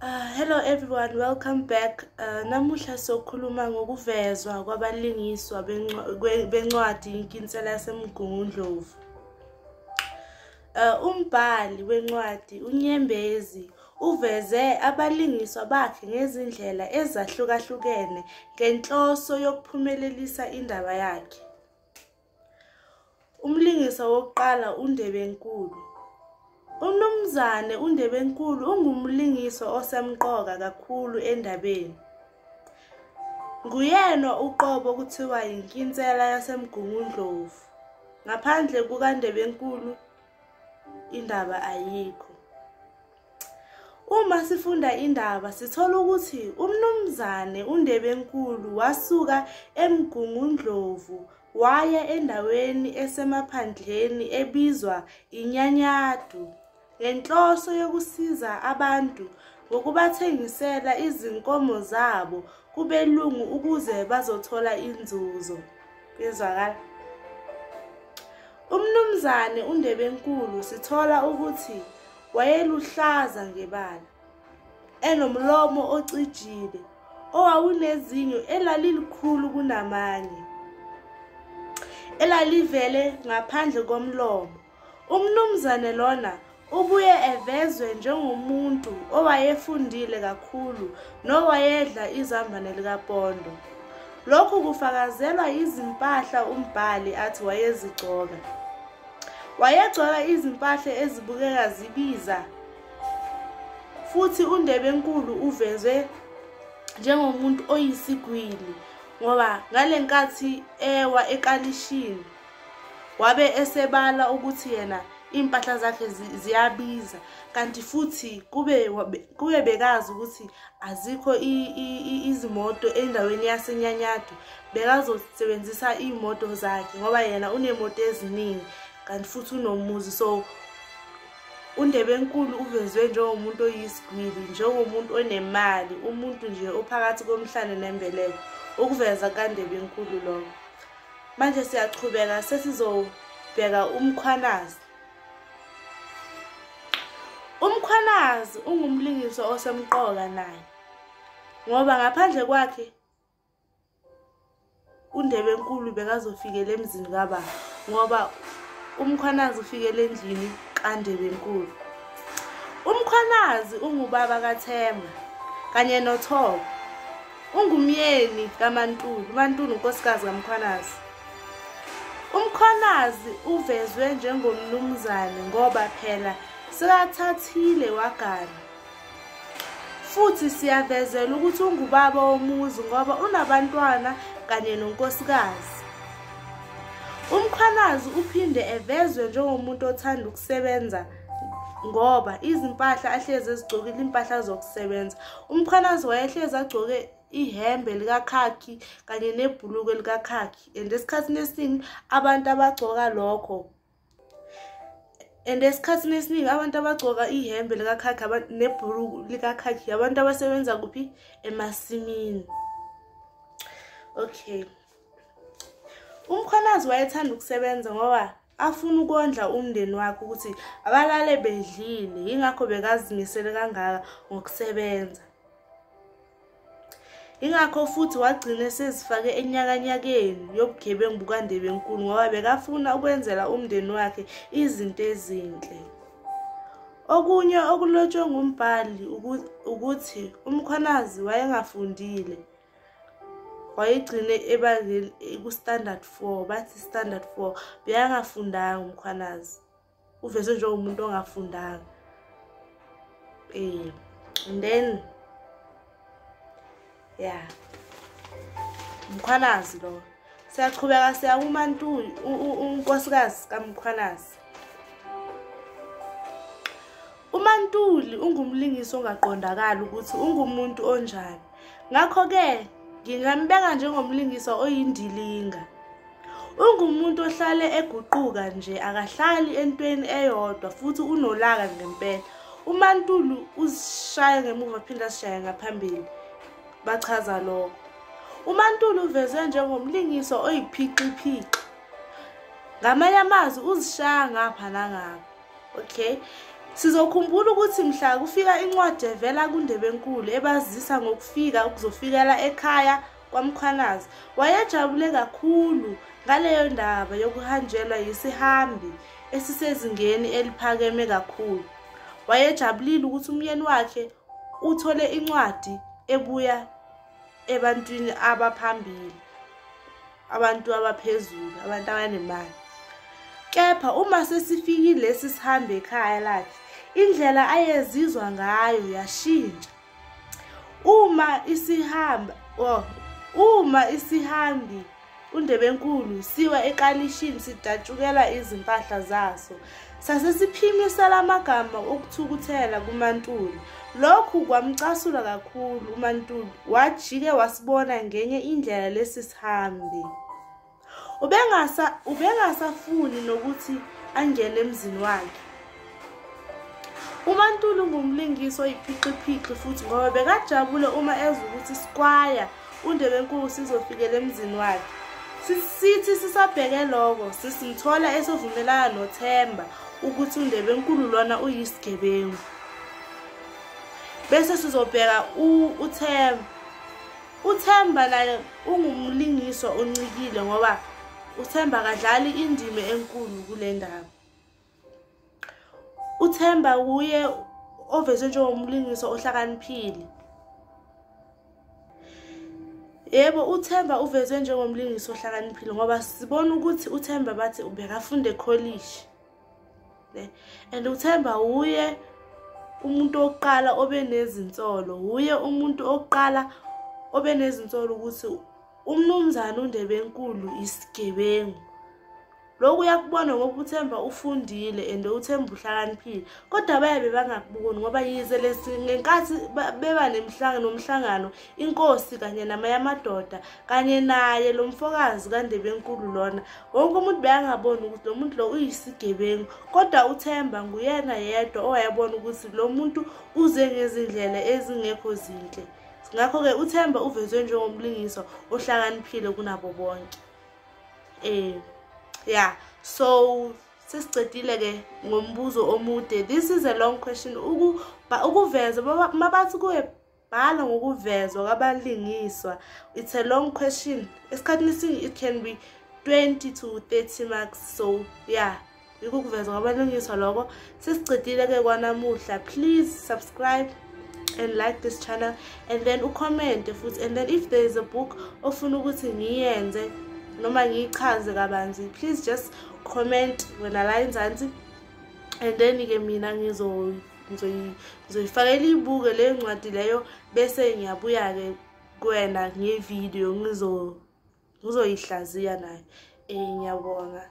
Hello everyone, welcome back. Namuhla sokhuluma ngokuvezwa kwabalingiswa bencwadi Inkinsela yaseMgungundlovu. Umbhali wencwadi uNyembezi uveze abalingiswa bakhe ngezindlela ezahlukahlukene ngenhloso yokuphumelelisa indaba yakhe. Umlingiswa wokuqala uNdebenkulu. UMnumzane uNdebenkulu ungumlingiswa osemqoka kakhulu endabeni. Nguyena uqobo kuthiwa yinkinsela yaseMgungundlovu. Ngaphandle kukaNdebenkulu indaba ayikho. Uma sifunda indaba sithola ukuthi uMnumzane uNdebenkulu wasuka eMgungundlovu waya endaweni esemaphandleni ebizwa iNyanyadu ngenhloso yokusiza abantu ngokubathengisela izinkomo zabo kubelungu ukuze bazothola inzuzo. Kuyezwakala? UMnumzane uNdebenkulu sithola ukuthi wayeluhlaza ngebala, enomlomo ocijile owawunezinyo elalilikhulu kunamanye, elalivele ngaphandle komlomo. UMnumzane lona ubuye evezwe njengomuntu owayefundile kakhulu nowayedla izambane likaPondo. Lokhu kufakazelwa izimpahla umbhali athi wayezigcoka. Wayegcoka izimpahla ezibukeka zibiza, futhi uNdebenkulu uvezwe njengomuntu oyisigwili ngoba ngalenkathi ewa ekalishini wabe esebala ukuthi yena impahla zakhe ziyabiza, kanti futhi kube bekazi ukuthi azikho izimoto endaweni yaseNyanyadu, bekazosebenzisa iy'moto zakhe ngoba yena unemoto eziningi kanti futhi unomuzi. So uNdebenkulu uvezwe njengomuntu oyisigwili, njengomuntu onemali, umuntu nje ophakathi komhlane nembeleko, ukuveza kaNdebenkulu lokho. Manje siyachubeka sesizobheka uMkhwanazi. UMkhwanazi ungumlingiswa osemqoka naye ngoba ngaphandle kwakhe uNdebenkulu bekazofikela emzini kababa, ngoba uMkhwanazi ufikele endlini kaNdebenkulu. UMkhwanazi ungubaba kaThemba kanye noThoko. Ungumyeni kaMaNtuli, uMaNtuli unkosikazi kaMkhwanazi. UMkhwanazi uvezwe njengomnumzane ngoba phela sekathathile wagana, futhi siyavezela ukuthi ungubaba womuzi ngoba unabantwana kanye nonkosikazi. UMkhwanazi uphinde evezwe njengomuntu othanda ukusebenza ngoba izimpahla ahlezi ezigcokile impahla zokusebenza. UMkhwanazi wayehlezi agcoke ihembe likakhakhi kanye nebhuluko likakhakhi, and esikhathini esiningi abantu abagcoka lokho, and esikhathini esiningi abantu abagcoka ihembe likakhakhi nebhuluko likakhakhi abantu abasebenza kuphi? Emasimini. Okay. UMkhwanazi wayethanda ukusebenza ngoba afuna ukondla umndeni wakhe ukuthi abalale bedlile, yingakho bekazimisele kangaka ngokusebenza. Ingakho futhi wagcina sezifake enyakanyakeni yobugebengu bukaNdebenkulu ngoba bekafuna ukwenzela umndeni wakhe izinto ezinhle. Okunye okulotshwe ngumbhali ukuthi uMkhwanazi wayengafundile, wayegcine ebangeni ku-standard 4, bathi standard 4, bekangafundanga uMkhwanazi, uvezwe njengomuntu ongafundanga. And then yeah, Mkhwanazi lo. Siyaqhubeka siya kuMaNtuli, unkosikazi kaMkhwanazi. UMaNtuli ungumlingisi ongaqondakali ukuthi ungumuntu onjani, ngakho-ke ngingambeka njengomlingiswa oyindilinga. Ungumuntu ohlale eguquka nje, akahlali entweni eyodwa futhi unolaka ngempela. UMaNtuli uzishaya ngemuva aphinde asishaye ngaphambili, bachaza lokho. UMaNtuli uvezwe njengomlingiswa oyiphixiphixi, ngamanye amazwi uzishaya ngapha nangapha. Okay, Sizokhumbula ukuthi mhla kufika incwadi evela kuNdebenkulu ebazisa ngokufika ukuzofikela ekhaya kwaMkhwanazi, wayejabule kakhulu ngaleyo ndaba yokuhanjelwa yisihambi esisezingeni eliphakeme kakhulu. Wayejabulile ukuthi umyeni wakhe uthole incwadi ebuya ebantwini abaphambili, abantu abaphezulu, abantu abanemali. Kepha uma sesifikile lesi sihambi ekhaya lakhe, indlela ayezizwa ngayo yashintsha. Uma isihambi uNdebenkulu siwa ekalishini sidatshukela izimpahla zaso, sase siphimisela amagama okuthukuthela kuMaNtuli. Lokhu kwamcasula kakhulu uMaNtuli, wajike wasibona ngenye indlela lesi sihambi. Ubengasafuni nokuthi angene emzini wakhe. UMaNtuli ngumlingisi oyiphixiphixi futhi ngoba bekajabule uma ezwa ukuthi Squire uNdebenkulu sizofikela emzini wakhe. Sithi sisabheke lokho, sisimthola esovumelana noThemba ukuthi uNdebenkulu lona uyisigebengu. Bese sizobheka uThemba. uThemba naye ungumlingiswa oncikile ngoba uThemba akadlali indima enkulu kule ndaba. uThemba uye ovezwe njengomlingiswa ohlakaniphile. Yebo, uThemba uvezwe njengomlingiswa ohlakaniphile ngoba sibona ukuthi uThemba bathi ubekafunda ekolishi. And uThemba uye umuntu oqala obenezinsolo, uye umuntu oqala obenezinsolo ukuthi umnumzana uNdebenkulu isigebengu. Lokhu uyakubona ngoba uThemba ufundile and uThemba uhlakaniphile, kodwa bayabe bangakuboni ngoba yize lesi ngenkathi beba nomhlangano inkosi kanye namanye amadoda kanye naye lo mfokazi kaNdebenkulu lona, wonke umuntu beyangaboni ukuthi lo muntu lo uyisigebengu, kodwa uThemba nguyena yedwa owayebona ukuthi lo muntu uze ngezindlela ezingekho zinhle. Ngakho-ke uThemba uvezwe njengomlingiswa ohlakaniphile kunabo bonke. Yeah, so sesicedile ke ngombuzo omude. This is a long question. Ukuveza mabathi kuwe bhala ngokuvezwa kwabalingiswa. It's a long question. Esikhathini esiningi it can be 20 to 30 marks. So yeah, ukuvezwa kwabalingiswa lokho. Sesicedile ke kwanamuhla. Please subscribe and like this channel and then ucomment futhi, and then if there is a book ofuna ukuthi ngiyenze noma ngiyichaze kabanzi, please just comment wena la enzansi, and then ke mina ngizoyifakela ibuke le ncwadi leyo, bese ngiyabuya ke kuwena ngevideo ngizoyihlaziya nayo. Ngiyabonga.